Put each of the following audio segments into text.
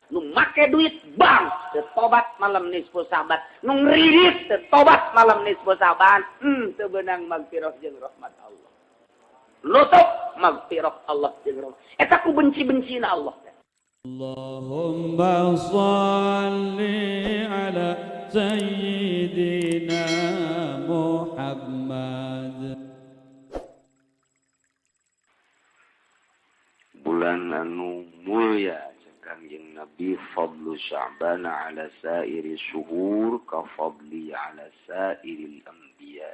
Nu make duit bank teu tobat malam nisfu Sa'ban, nu ngridit teu tobat malam nisfu Sa'ban, teu beunang magfirah jeung rahmat Allah. Nutup magfirah Allah jeung rahmat. Eta ku benci-bencina Allah. Allahumma shalli ala sayyidina Muhammad. Bulan anu mulia Kangjeng Nabi, fadlu Sya'ban ala sairi syuhur ka fadli ala sairil anbiya.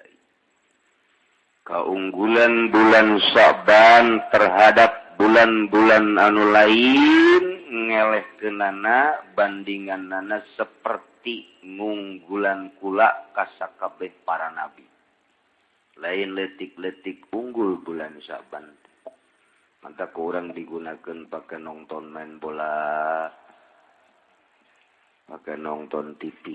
Keunggulan bulan Sya'ban terhadap bulan-bulan anu lain ngelehkeunana bandinganana seperti ngunggulan kula ka sakabeh para nabi. Lain letik-letik unggul bulan Sya'ban. Maka kurang digunakan pakai nonton main bola, pakai nonton TV.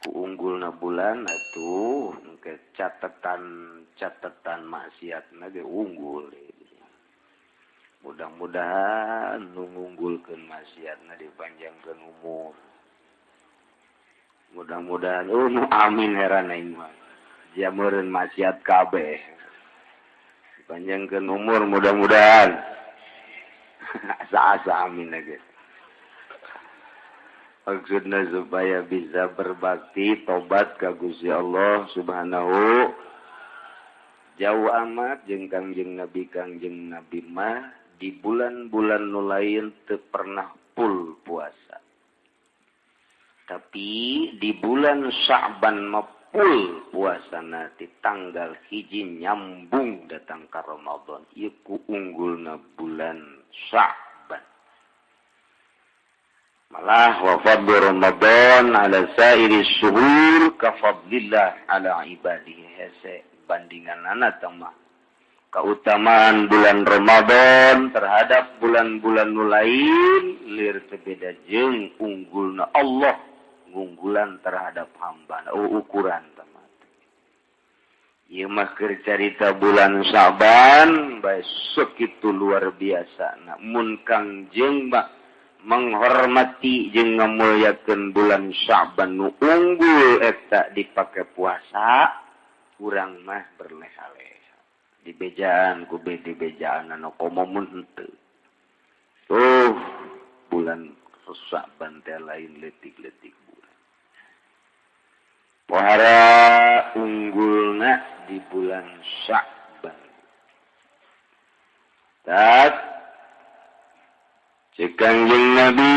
Kuunggulna bulan atuh ke catatan-catatan maksiatna ge unggul. Mudah-mudahan nu ngunggulkeun maksiatna dipanjangkeun umur. Mudah-mudahan nu amin heran aing mah. Jameureun maksiat kabeh. Panjangkeun umur mudah-mudahan. Asa-asa amin lagi. Maksudnya supaya bisa berbakti tobat ka Gusti Allah Subhanahu. Jauh amat jeung Kangjeng Nabi, Kangjeng Nabi mah di bulan-bulan nu lain teu pernah full puasa. Tapi di bulan Sya'ban mah full puasana di tanggal hiji nyambung datang ke Ramadan. Ieu ku unggulna bulan Sya'ban. Malah wa fadlu Ramadan ala sairi syuhur ka fadlillah ala ibadihi. Hese bandinganana teh mah. Keutamaan bulan Ramadan terhadap bulan-bulan nu lain lir teu beda jeung unggulna Allah unggulan terhadap hamba. Oh, ukuran teman. Ieu mah keur carita bulan Sya'ban bae sakitu luar biasa. Nah, mun Kangjeng mah menghormati jeung ngamulyakeun bulan Sya'ban nu unggul eta dipake puasa, urang mah berleha-leha. Dibejaan ku dibejaan anu komo mun henteu. Tuh bulan Sya'ban teh lain leutik-leutik. Pohara unggulna di bulan Sya'ban. Tat cek Kangjeng Nabi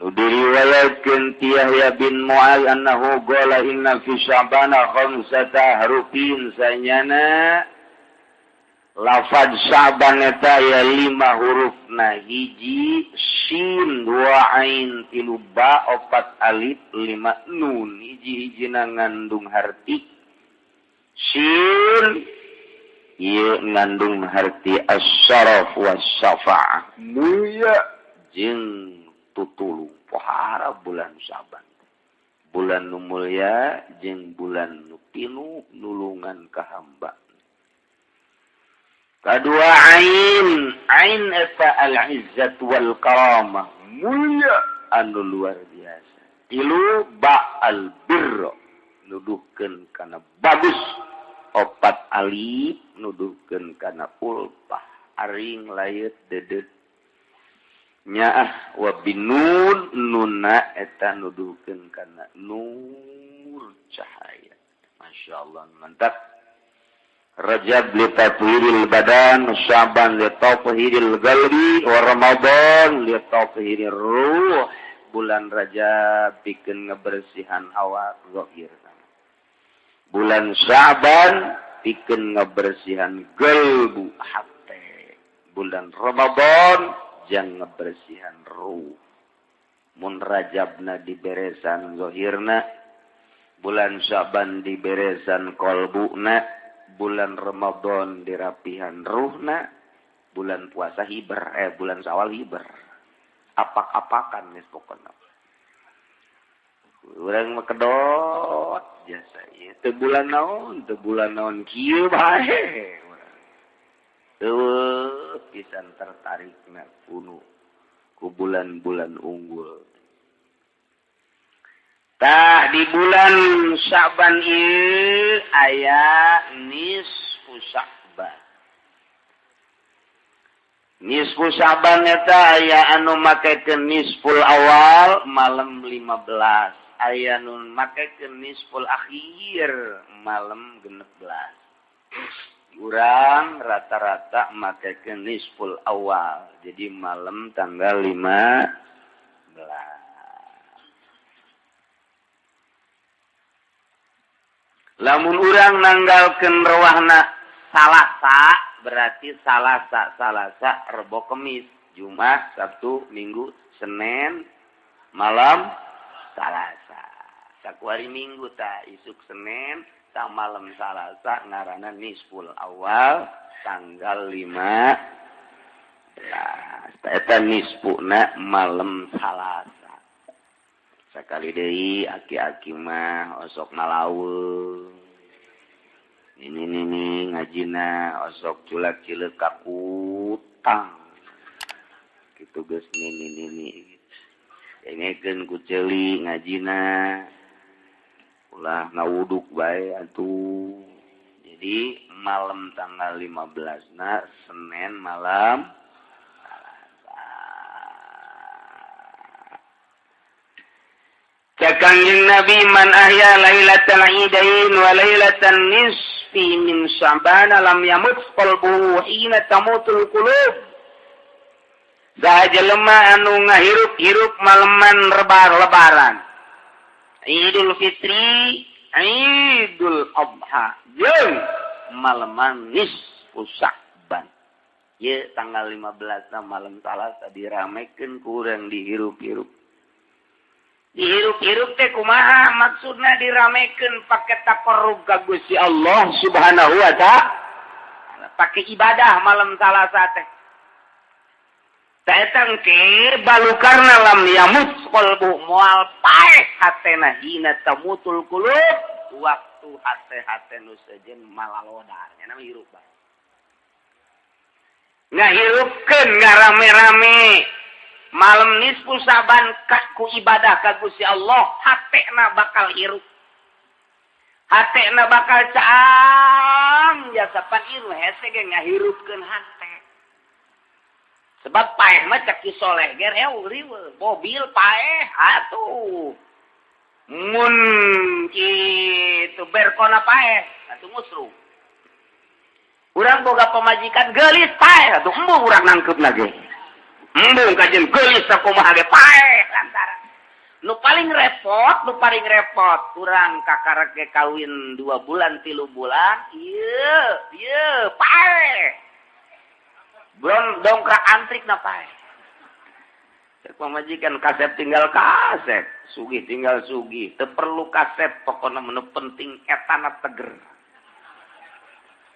nu diriwayatkeun ti Yahya bin Mu'az annahu qala inna fi Sya'bana khamsata harufin, sanyana lafaz Sya'ban eta aya 5 hurufna, hiji sin, 2 ain, 3 ba, 4 alif, 5 nun. Hiji-hijina ngandung harti sin, ieu ngandung harti as-syaraf was-syafa'ah, mulia jeung tutulung. Pohara bulan Sya'ban, bulan nu mulia jeung bulan nu pinuh nulungan ka hamba. Kedua ain, ain eta al-izzat wal karamah, mulia anu luar biasa. Tilu ba al-birr, nuduhkeun kana bagus. 4 alif nuduhkeun kana ulfah, aring layeut dedeut. Nyaah wa binun, nuna eta nuduhkeun kana nur cahaya. Masyaallah, mantap. Rajab li tathhiril badan, Sya'ban li tathhiril qalbi, wa Ramadan li tathhirir ruh. Bulan Rajab pikeun ngebersihan awak zahir. Bulan Sya'ban pikeun ngebersihan qalbu hate. Bulan Ramadan jang ngebersihan ruh. Mun Rajabna diberesan zahirna, bulan Sya'ban diberesan qalbuna, bulan Ramadan dirapihan ruhna, bulan puasa hiber, bulan Syawal hiber. Apak-apakan geus pokona. Urang mah kedot jasa ieu teu bulan naon kieu bae. Eueuh pisan tertarikna kuno. Ku bulan-bulan unggul. Tah di bulan Sya'ban ieu aya nisfu Sya'ban. Nisfu Sya'ban eta aya anu makekeun nisful awal malam 15, aya nu makekeun nisful akhir malam 16. Urang rata-rata makekeun nisful awal, jadi malam tanggal 15. Lamun urang nanggalkeun rewahna Salasa, berarti Salasa, Salasa, Rebo, Kemis, Jumat, Sabtu, Minggu, Senin, malam Salasa. Sakuari Minggu ta isuk Senin, ta malam Salasa ngaranna nisful awal tanggal 15. Eta nisfuna malam Salasa. Sakali deui aki-aki mah osok ngalaweung. Nini-nini ngajina osok culak cileuk ka kutang. Kitu geus nini-nini. Dengekeun ku ceuli ngajina. Ulah ngawuduk bae atuh. Jadi malam tanggal 15 na Senin malam Salasa. Kanjeng Nabi man ahya lailatal idain wa lailatan nisfi min Sya'ban lam yamut qalbuhu hina tamutul qulub. Saha jelema anu ngahirup-hirup maleman lebaran Idul Fitri, Idul Adha, jeung maleman nisfu Sya'ban. Ye tanggal 15 na malam Salasa diramekeun ku urang dihirup-hirup. Dihirup-hirup teh kumaha maksudna diramekeun pake taqarrub ka Gusti Allah Subhanahu wa ta'ala, pake ibadah malam Salasa teh. Ta eta engke balukarna lam yamut qalbu moal paeh hatena hina tamutul qulub, waktu hate-hate nu sejen malalodar nya nama hirup bae. Ngahirupkeun ngarame-rame malam nisfu Sya'ban ku ibadah ka Gusti Allah, hatena bakal hirup. Hatena bakal caang jasa pan ieu hese ge ngahirupkeun hate. Sebab paeh mah cek ki soleh ge riweuh, mobil paeh atuh. Mun kitu berkona paeh atuh musruh. Urang boga pamajikan geulis paeh atuh embung urang nangkeupna ge. Embung kajen geulis sakumaha ge paeh lantaran. Nu paling repot urang kakarek ge kawin 2 bulan 3 bulan, ieu ieu paeh. Belum dongkrak antrik na paeh. Cek pamajikan kasep tinggal kasep, sugih tinggal sugih, teu perlu kasep pokona menu penting etana teger.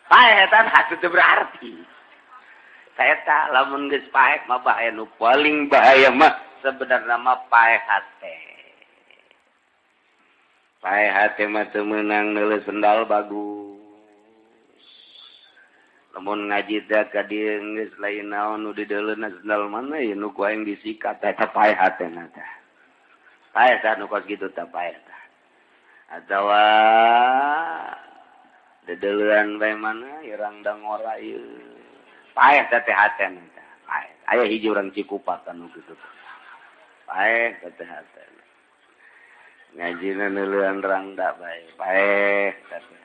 Paeh etana teu berarti. Eta lamun geus paeh mah bahaya nu paling bahaya mah sebenarnya mah paeh hate. Paeh hate mah teu meunang neuleus sendal bagus. Lamun ngaji teh ka dieu geus lain naon nu dideuleuna sendal mana ieu nu ku aing disikat eta paeh hatena teh. Paeh tah nu kos kitu tah paeh tah. Atawa dedeleuan bae mana ieu rangdang ngora ieu. Paeh teh hatena teh. Paeh. Aya hiji urang Cikupa nu kitu. Paeh teh hatena. Ngajina neuleuan rangda bae. Paeh teh hatena.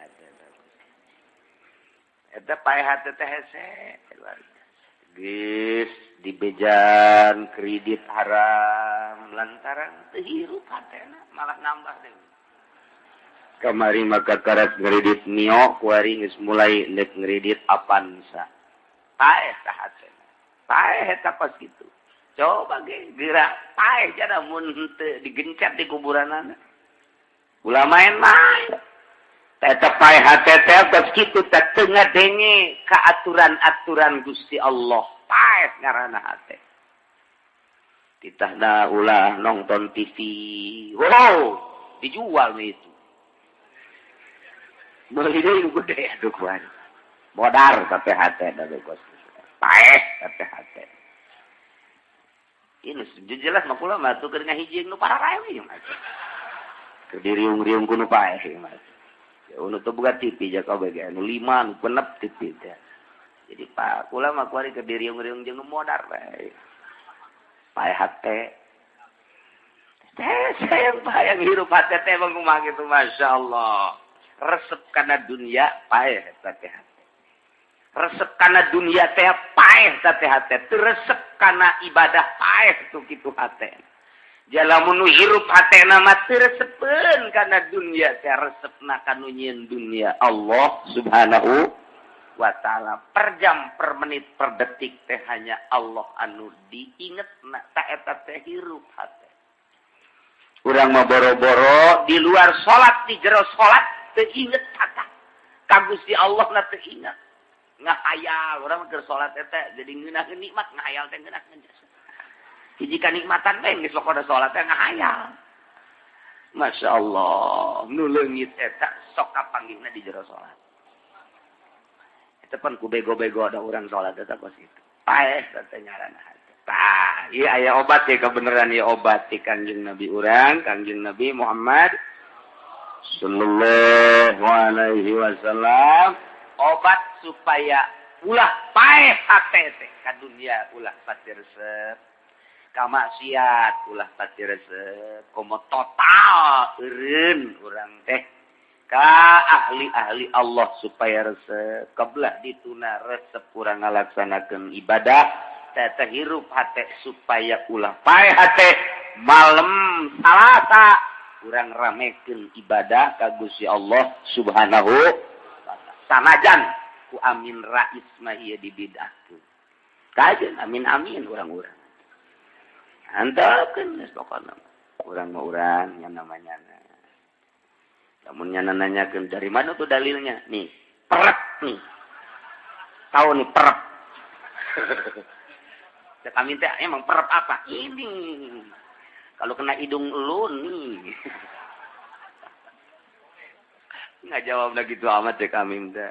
Eta paeh hate teh hese. Geus dibejan kredit haram lantaran teu hirup hatena malah nambah deui. Kamari maka karak ngredit Mio kuari geus mulai nek ngredit Avanza. Paeh tah hatena. Paeh eta pas kitu. Coba ge geura paeh jada mun henteu digencet di kuburanana. Ulah main-main. Eta paeh hate teh pas kitu teh teu ngadenge ka aturan-aturan Gusti Allah. Paeh ngaranna hate. Titahna ulah nonton TV. Wow, dijual we itu. Meuli deui nu gede atuh kuari. Modar tapi hate da kos. Paeh tapi hate. Ini jelas mah kula mah tuh keur ngahiji nu pararae we mah. Keur diriung-riung ku nu paeh mah. Ya nu teu boga TV ja kabeh ge nu 5 nu genep TV teh. Jadi pak kula mah kuari keur diriung-riung jeung nu modar bae. Paeh hate. Teh sayang bayang hirup hate teh emang kumaha kitu masyaallah. Resep kana dunia paeh eta teh. Resep kana dunia teh paeh teh hate, teu resep kana ibadah paeh tuh kitu hate. Jalamun nu hirup hatena mah teu resepeun kana dunia teh, resepna ka nu nyieun dunia Allah Subhanahu wa taala. Per jam, per menit, per detik teh hanya Allah anu diingetna, ta eta teh hirup hate. Urang mah boro-boro di luar salat, di jero salat teu inget kata ka Gusti Allah na teu inget. Ngahayal urang keur salat eta jadi ngeunah nikmat, ngahayal teh ngeunah jasa. Hiji kanikmatan bae geus pokona salat teh ngahayal. Masya Allah, nu leungit eta sok kapanggihna di jero salat. Eta pan ku bego-bego ada urang salat eta kos kitu. Paeh teh ngaranna hate. Tah, ieu aya obat ya kebenaran ieu obat ti Kangjeng Nabi urang, Kangjeng Nabi Muhammad sallallahu alaihi wasallam. Obat supaya ulah paeh hate teh ka dunia, ulah pati resep ka maksiat, ulah pati resep komo total eureun urang teh ka ahli-ahli Allah supaya resep kebelah dituna resep urang ngalaksanakeun ibadah teh teh hirup hate supaya ulah paeh hate. Malam Salasa urang ramekeun ibadah ka Gusti Allah Subhanahu sanajan ku Amin Rais mah ieu dibidahkeun. Kajeun amin-amin urang-urang. Antepkeun geus pokona. Urang mah urang nya namanya. Lamun nya nanyakeun dari mana tuh dalilnya? Nih, perep nih. Tahu nih perep. Cek Amin teh emang perep apa? Ini. Kalau kena hidung lu nih. Nggak jawab lagi tuh amat cek Amin teh.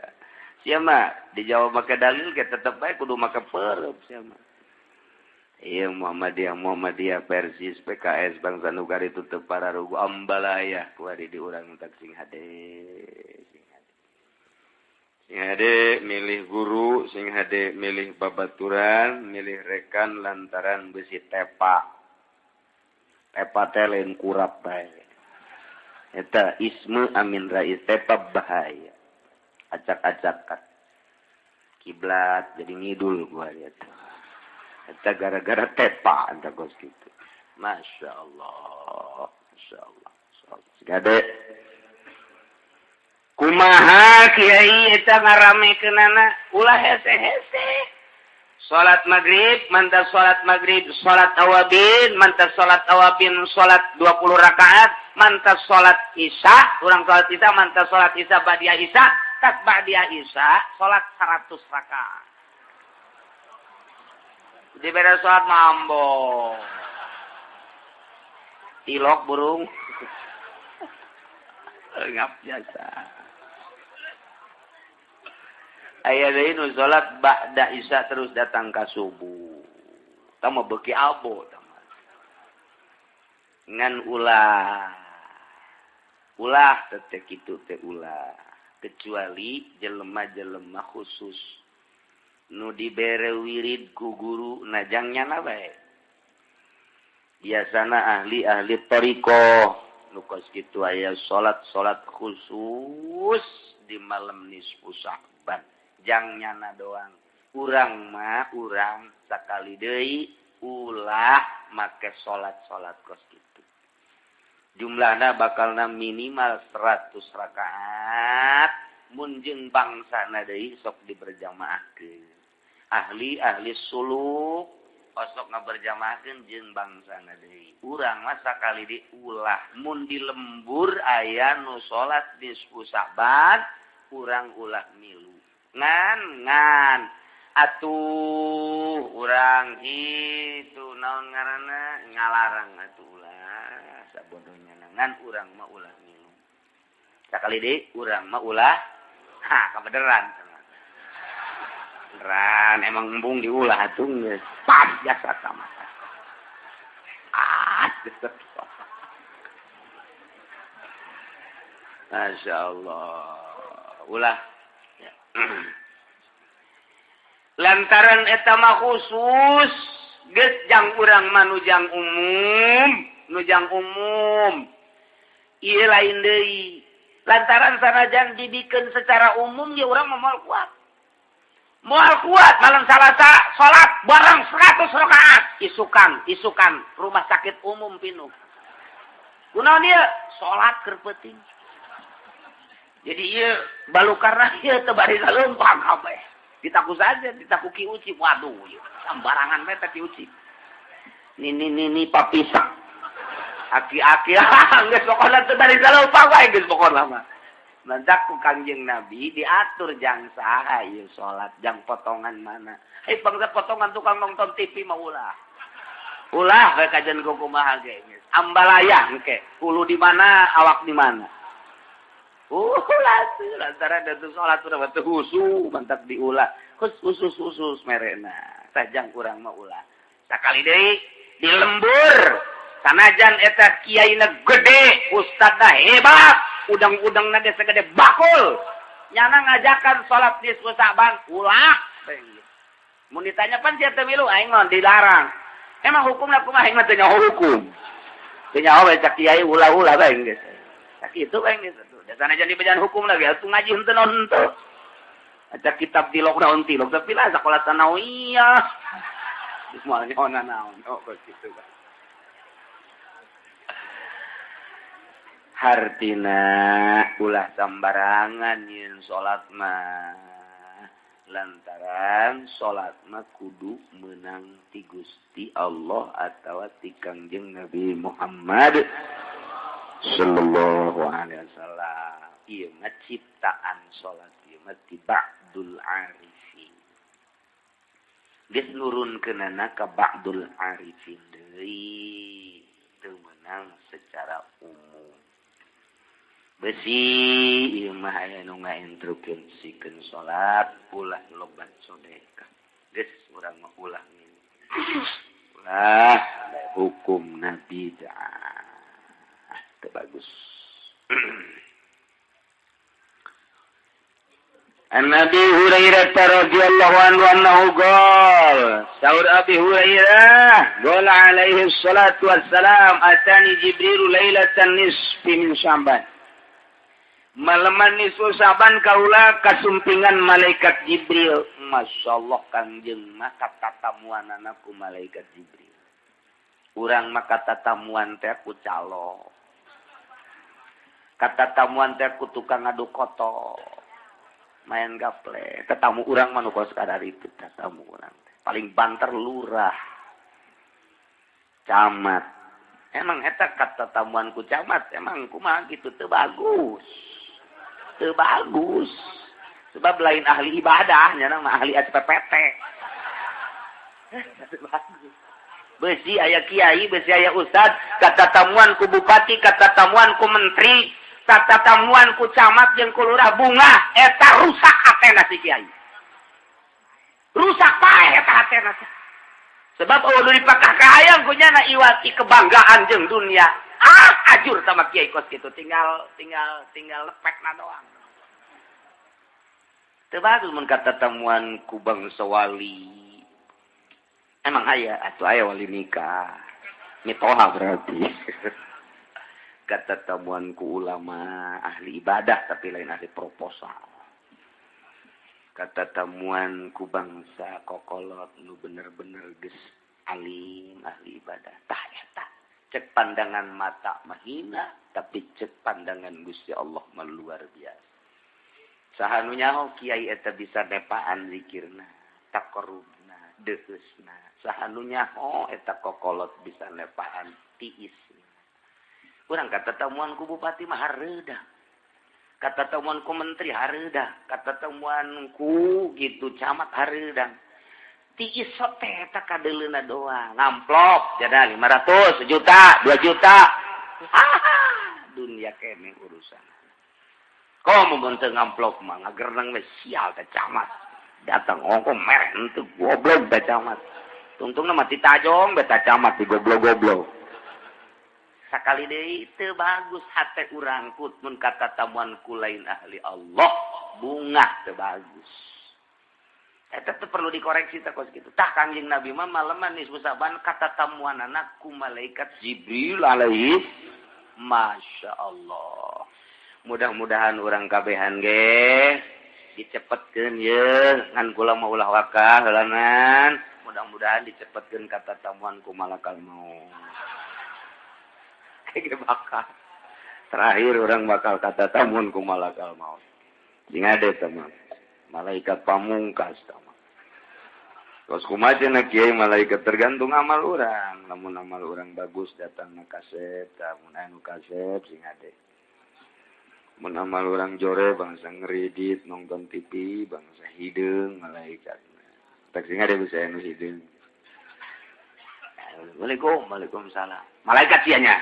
Siapa dijawab make dalil ge tetep bae kudu make perep siapa. Iya Muhammadiyah, Muhammadiyah, Persis, PKS, Bangsa Nugari tutup para rugu ambalaya kuari di urang tak sing hade, sing hade. Sing hade milih guru, sing hade milih babaturan, milih rekan lantaran besi tepa. Tepa teh lain kurap bae. Eta isme Amin Rais tepa bahaya. Acak-acakan. Kiblat jadi ngidul gua lihat. Eta gara-gara tepa anta kos kitu. Masya Allah, Masya Allah. Gade. Kumaha kiai eta ngaramekeunana ulah hese-hese. Salat maghrib, mantap salat maghrib, salat awabin, mantap salat awabin, salat 20 rakaat, mantap salat isya, urang salat isya, mantap salat isya ba'dia isya, tas ba'dia isya, salat 100 rakaat. Di beda salat mambo. Tilok burung. Ngap jasa. Aya deui nu salat ba'da isya terus datang ka subuh. Tah mah beuki abo tah mah. Ngan ulah. Ulah teh kitu teh ulah. Kecuali jelema-jelema khusus nu dibere wirid ku guru najang nyana bae. Biasana ahli-ahli thariqah nu kos kitu aya salat-salat khusus di malam nisfu Sya'ban. Jang nyana doang. Urang mah urang sakali deui ulah make salat-salat kos kitu. Jumlahna bakalna minimal 100 rakaat mun jeung bangsana deui sok diberjamaahkeun. Ahli-ahli suluk osok ngaberjamaahkeun jeung bangsana deui. Urang mah sakali deui ulah mun di lembur aya nu salat nisfu Sya'ban urang ulah milu. Ngan ngan atuh urang itu naon ngaranna ngalarang atuh ulah sabodohnya ngan urang mah ulah milu. Sakali deui urang mah ulah ha kabeneran. Beneran emang embung diulah atuh geus pas jasa sama. Masya Allah. Ulah. Lantaran eta mah khusus geus jang urang mah nu jang umum, nu jang umum. Ieu lain deui. Lantaran sanajan dibikeun secara umum ya urang mah moal kuat. Moal kuat malam Salasa salat bareng 100 rakaat, isukan rumah sakit umum pinuh. Kunaon ieu? Salat keur peuting. Jadi ieu balukarna ieu teu bari saleumpang kabeh. Ditaku saja, ditaku Ki Uci. Waduh, ieu sembarangan we teh Ki Uci. Nini nini papisak. Aki-aki geus pokona teu bari saleumpang wae geus pokona mah. Mantak ku Kangjeng Nabi diatur jang saha ieu salat, jang potongan mana. Eh bangsa potongan tukang nonton TV mah ulah. Ulah we kajian ku kumaha ge geus. Ambalaya engke, hulu di mana, awak di mana. Ulah tuh lantaran da teu salat urang mah teu khusu, mantak diulah. Khusus merena. Sajang urang mah ulah. Sakali deui di lembur. Sanajan eta kiaina gede, ustadna hebat, udang-udangna ge sagede bakul. Nyana ngajakan salat nisfu Sa'ban, ulah. Mun ditanya pan sia teu milu, aing mah dilarang. Emang hukumna kumaha aing mah teu nyaho hukum. Teu nyaho we cak kiai ulah-ulah bae geus. Sakitu bae geus atuh. Da sanajan dibejaan hukum lagi atuh ngaji henteu naon henteu. Aca kitab tilok naon tilok tapi lah sakola sanawiyah. Geus moal nyaho naon oh kitu kan. Hartina ulah sambarangan yen salat mah lantaran salat mah kudu meunang ti Gusti Allah atawa ti Kangjeng Nabi Muhammad sallallahu alaihi wasallam. Ieu mah ciptaan salat ieu mah ti ba'dul arifin. Geus nurunkeunana ka ba'dul arifin deui teu meunang secara umum. Besi ieu mah aya nu ngainstruksikeun salat ulah lobat sedekah. Geus urang mah ulah ngene. Ulah hukum Nabi dah. Teu bagus. An Abi Hurairah radhiyallahu anhu annahu qala saur Abi Hurairah qala alaihi salatu wassalam atani Jibril lailatan nisfi min Sya'ban. Malaman nisfu Sa'ban kaula kasumpingan malaikat Jibril. Masyaallah Kangjeng mah katatamuanana ku malaikat Jibril. Urang mah katatamuan teh ku calo. Katatamuan teh ku tukang ngadu koto. Main gaple. Tetamu urang mah nu kos kadar itu tetamu urang teh. Paling banter lurah. Camat. Emang eta katatamuan ku camat emang kumaha kitu teu bagus. Teu bagus. Sebab lain ahli ibadah, nya mah ahli SPPT. Teu bagus. Besi aya kiai, besi aya ustad, katatamuan ku bupati, katatamuan ku menteri, katatamuan ku camat jeung ku lurah bunga, eta rusak hatena si kiai. Rusak paeh eta hatena. Sebab eueuh dipakah kahayang ku nyana iwati kebanggaan jeung dunia. Ah, ajur sama kiai kos kitu tinggal lepekna doang. Teu bagus mun katatamuan ku bangsa wali. Emang aya atuh aya wali nikah. Mitoha berarti. Katatamuan ku ulama ahli ibadah tapi lain ahli proposal. Katatamuan ku bangsa kokolot nu bener-bener geus alim ahli ibadah. Tah eta cek pandangan mata mahina tapi cek pandangan Gusti Allah mah luar biasa. Saha nu nyaho kiai eta bisa nepaan zikirna, taqarrubna, deuheusna. Saha nu nyaho eta kokolot bisa nepaan tiisna. Urang katatamuan ku bupati mah hareudah. Katatamuan ku menteri hareudah, katatamuan ku gitu camat hareudah. Tiis teh eta kadeuleuna doang. Ngamplop jada 500, 1 juta, 2 juta. Dunia kene urusan. Komo mun teu ngamplop mah ngagerneng we sial teh camat. Datang ongko mereh henteu goblok teh camat. Tungtungna mah ti tajong beta camat di goblok-goblok. Sakali deui teu bagus hate urang put mun kata tamuan ku lain ahli Allah bungah teu bagus. Eta teu perlu dikoreksi teh kos kitu. Tah Kangjeng Nabi mah maleman nisfu Sa'ban kata tamuanana ku malaikat Jibril alaihi. Masya Allah. Mudah-mudahan urang kabehan ge dicepetkeun ye ngan kula mah ulah wakah heulanan. Mudah-mudahan dicepetkeun kata tamuan ku malakal maut. Kayak bakal terakhir orang bakal kata tamuan ku malakal maut. Sing ade teman. Malaikat pamungkas teman. Kos kumaha cenah kiai malaikat tergantung amal urang. Lamun amal urang bagus datang na kasep, lamun anu kasep sing ade. Mun amal urang jore bangsa ngeridit nonton TV bangsa hideung malaikat. Tak sing ade bisa anu hideung. Waalaikum, waalaikumsalam. Malaikat sia nya.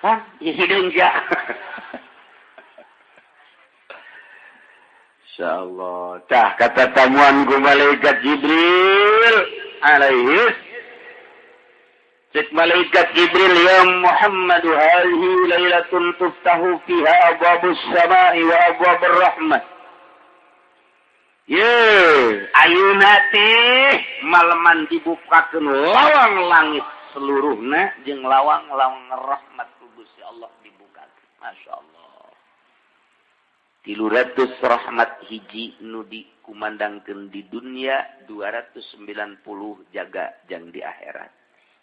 Hah, hideung sia. Insyaallah. Tah kata tamuan ku malaikat Jibril alaihi. Cek malaikat Jibril, ya Muhammad hadhihi lailatun tuftahu fiha abwabus samai wa abwabur rahmah. Ye, ayeuna teh maleman dibukakeun lawang langit seluruhna jeung lawang-lawang rahmat ku Gusti Allah dibukakeun. Masyaallah. 300 rahmat hiji nu dikumandangkeun di dunia, 290 jaga jang di akhirat.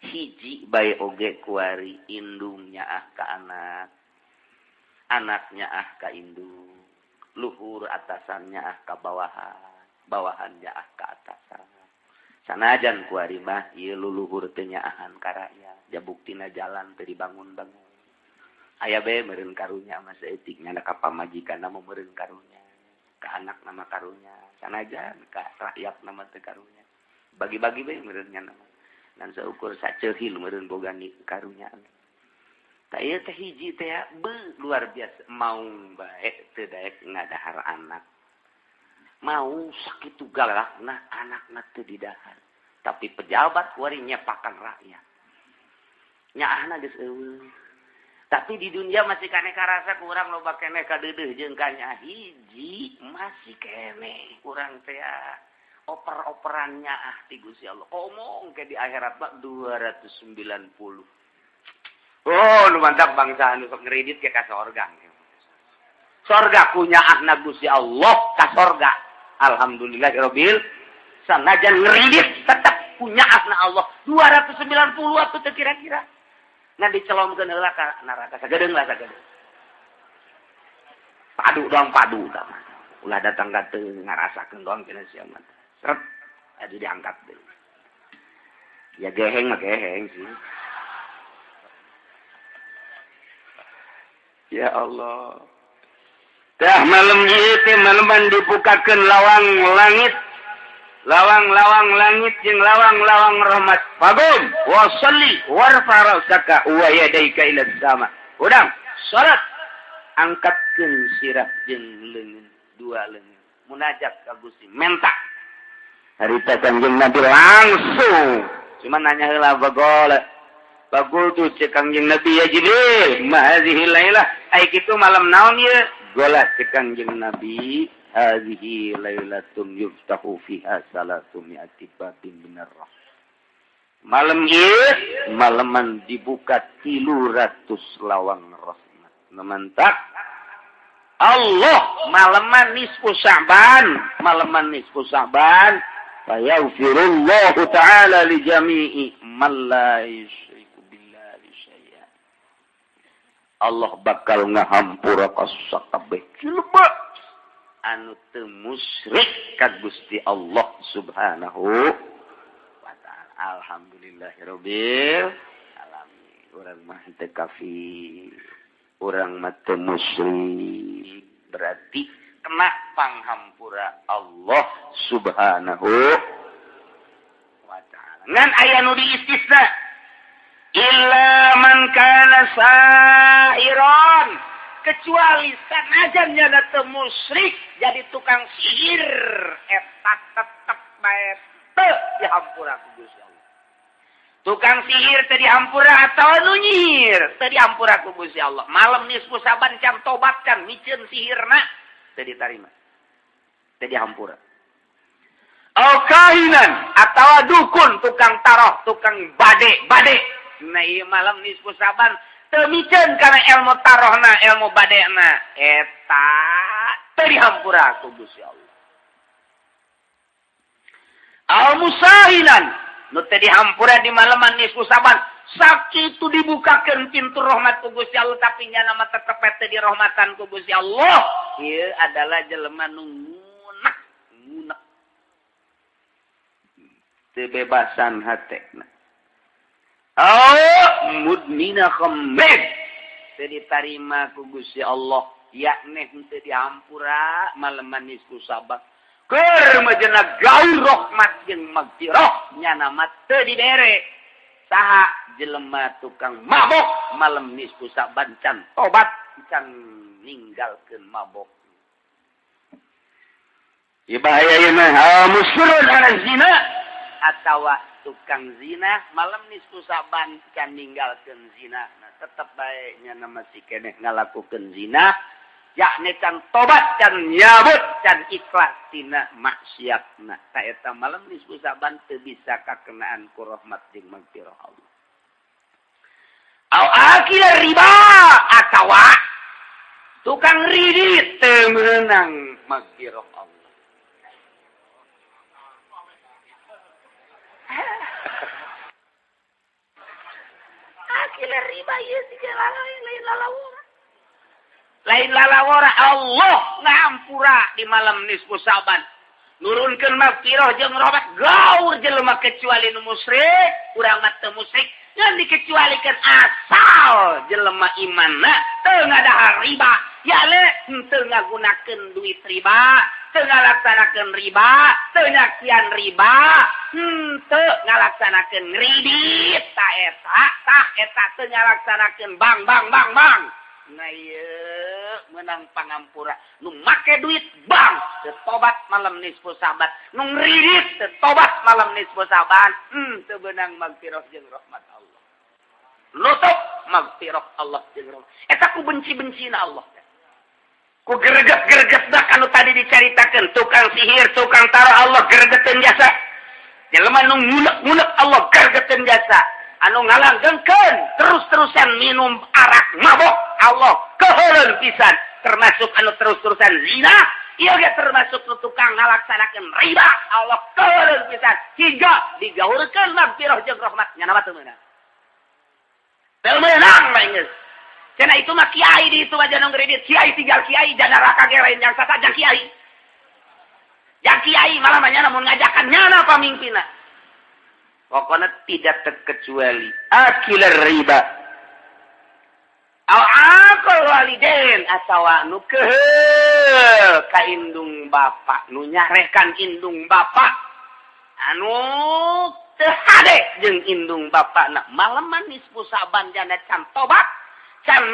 Hiji bae oge kuari indung nyaah ka anak, anak nyaah ka indung, luhur atasan nyaah ka bawahan, bawahan nyaah ka atasan. Sanajan kuari mah ieu luluhur teu nyaahan ka rakyat, ja buktina jalan teu dibangun-bangun. Aya bae meureun karunya mah saeutik nya ka pamajikanna mah meureun karunya, ka anak nama karunya, sanajan ka rakyat nama teu karunya. Bagi-bagi bae meureun nya nama. Dan seukur saceuhil meureun boga karunya. Tah ieu teh hiji teh luar biasa maung bae teu daek ngadahar anak. Mau sakitu galakna anakna teu didahar. Tapi pejabat kuari nyepakan rakyat. Nyaahna geus eueuh. Tapi di dunia masih keneh karasa kurang loba keneh kadeudeuh jeung ka hiji masih keneh kurang teh oper-operannya ah ti Gusti Allah. Omong ke di akhirat mah 290. Oh, nu mantap bangsa anu sok ngeridit ke ka sorga. Sorga punya ahna Gusti Allah ka sorga. Alhamdulillahirabbil sanajan ngeridit tetap punya ahna Allah. 290 atuh teh kira-kira. Ngan dicelomkeun heula ka neraka sagedeung lah sagedeung. Padu doang padu tah. Ulah datang ka teu ngarasakeun doang cenah sia mah. Seret, aduh diangkat deh. Ya geheng mah geheng sih. Ya Allah. Tah malam ieu teh maleman dibukakeun lawang langit. Lawang-lawang langit jeung lawang-lawang rahmat. Fagum wa shalli warfa ra'saka wa yadayka ila sama. Udang, salat. Angkatkeun sirah jeung leungeun, dua leungeun. Munajat ka Gusti, menta. Harita Kangjeng Nabi langsung. Cuma nanya heula bagol. Bagul tu cek Kangjeng Nabi ya Jibril, ma hadhihi lailah? Ai kitu malam naon ieu? Gola cek Kangjeng Nabi, hadhihi lailatun yuftahu fiha salatu mi'ati babin minar rahmah. Malam ieu malaman dibuka 300 lawang rahmat. Nemantak Allah malaman nisfu Sya'ban, malaman nisfu Sya'ban. Fayaghfirullahu ta'ala li jami'i man la yusyriku billahi syai'a. Allah bakal ngahampura ka sakabeh jelema anu teu musyrik ka Gusti Allah Subhanahu wa ta'ala. Alhamdulillahirabbil alamin. Urang mah teu kafir, urang mah teu musyrik, berarti kena panghampura Allah Subhanahu wa ta'ala. Ngan aya nu diistisna illa man kana sahiran, kecuali sanajan nya teu musyrik jadi tukang sihir eta tetep bae teu dihampura ku Gusti Allah. Tukang sihir teu dihampura atau nu nyihir teu dihampura ku Gusti Allah. Malam nisfu Saban can tobat, can miceun sihirna, teu ditarima. Teu dihampura. Au kahinan atau dukun, tukang taroh, tukang bade, bade. Nah, ieu malam nisfu Saban teu miceun kana ilmu tarohna, ilmu badena. Eta teu dihampura ku Gusti Allah. Au musahinan nu teu dihampura di malaman nisfu Saban, sakitu dibukakeun pintu rahmat ku Gusti Allah, tapi nyana mah tetep teu dirahmatan ku Gusti Allah. Ieu adalah jelema nu ngunek, ngunek. Teu bebasan hatena. Au mudmina khamrin teu ditarima ku Gusti Allah, yakni teu dihampura malaman nisfu Saban. Keur majena gaul rahmat jeung magfirah, nyana mah teu dibere. Saha? Jelema tukang mabok, malam nisfu Saban can tobat, can ninggalkeun mabok. Ieu bahaya ieu mah. Musirrun ala zina atawa tukang zina, malam nisfu Saban can ninggalkeun zina. Nah, tetep bae nyana masih keneh ngalakukeun zina, yakni can tobat, can nyabut, can ikhlas tina maksiatna. Ta eta malam nisfu Saban teu bisa kakenaan ku rahmat jeung magfirah Allah. Au akila riba atawa tukang ridit teu meunang magfirah Allah. Akila riba ieu siga lain lalawora. Lain lalawora, Allah ngampura di malam nisfu Saban. Nurunkeun magfirah jeung rahmat gaur jelema kecuali nu musyrik, urang mah teu musyrik, ngan dikecualikeun asal jelema imanna teu ngadahar riba, yale teu ngagunakeun duit riba, teu ngalaksanakeun riba, teu nyakian riba, teu ngalaksanakeun kredit, ta eta, tah eta teu ngalaksanakeun bang bang bang bang. Nah ieu menang pangampura nu make duit bank teu tobat malam nisfu Saban, nu ngridit teu tobat malam nisfu Saban, teu beunang magfirah jeung rahmat Allah. Nutup magfirah Allah jeung rahmat eta ku benci-bencina Allah, ku greget-greget dah kanu tadi dicaritakeun tukang sihir, tukang taruh, Allah gregeteun jasa. Jelema nu ngunek-ngunek Allah gregeteun jasa. Anu ngalanggengkeun terus-terusan minum arak mabok Allah keheuleun pisan, termasuk anu terus-terusan zina ieu ge termasuk nu tukang ngalaksanakeun riba Allah keheuleun pisan hingga digaurkeun magfirah jeung rahmat, nyana mah teu meunang, teu meunang mah geus. Cenah itu mah kiai di itu aja nu ngredit kiai, tinggal kiai jana neraka ge lain yang sata jang kiai, jang kiai malah mah nyana mun ngajakan nyana pamimpinna. Pokoknya tidak terkecuali akilar riba au akal walidain atawa nu keheul ka indung bapak, nu nyarekan indung bapak, anu teu hade jeung indung bapakna, malaman nisfu Saban jana can tobat, can